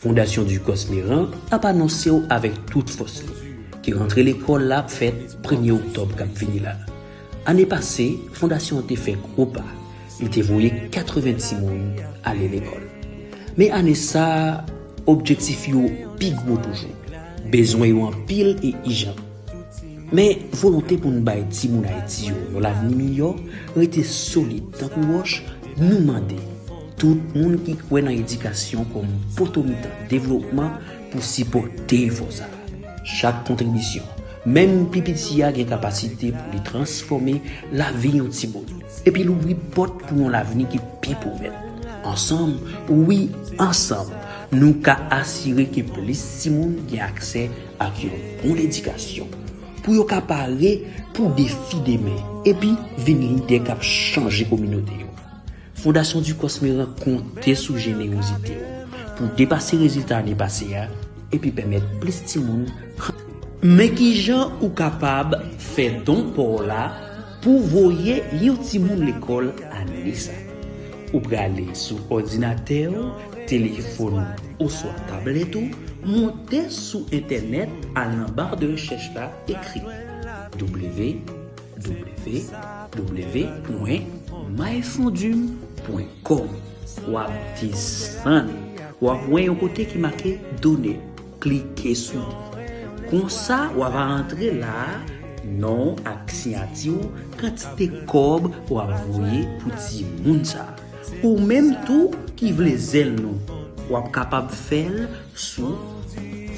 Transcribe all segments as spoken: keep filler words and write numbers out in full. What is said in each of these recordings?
Fondasyon Ducos Méran ap anonse w avèk tout fòs li ke rantre lekòl la ap fèt premye oktòb k ap vini la. Ane pase, fondasyon an te fè gwo pa, li te voye katreven timoun ale lekòl. Men ane sa a, objektif yo pi gwo toujou. Bezwen yo anpil e ijan. Men volonte pou n bay timoun Ayiti yo yon lavni miyò rete solid tankou wòch. Nou mande tout moun ki kwè nan edikasyon kòm poto mitan devlopman pou sipòte efò sa a. Chak kontribisyon, menm pi piti a, gen kapasite pou li transfòme lavi yon timoun epi louvri pòt pou yon lavni ki pi pwomèt. Ansanm, wi, ansanm, nou ka asire ke plis timoun gen aksè ak yon bon edikasyon, pou yo ka pare pou defi demen epi vin lidè k ap chanje kominote yo. Fondasyon Ducos Méran konte sou jenerozite w pou depase rezilta ane pase a epi pèmèt plis timoun. Men kijan ou kapab fè don pa w la pou voye yon timoun lekòl ane sa a? Ou prale sou òdinatè w, telefòn ou oswa tablèt ou, monte sou entènèt, al nan ba de rechèch la, ekri w w w pwen myfondum pwen com. W ap desann, w ap wè yon kote ki make done. Klike sou li. Konsa, w ap antre la a, non w ak siyati w, kantite kòb w ap voye pou timoun sa a. Ou menm tou ki vle zèl nou, w ap kapab fè l sou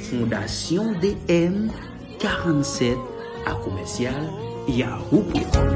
fondasyon D M karannsèt a komèsyal yahoo pwen kòm.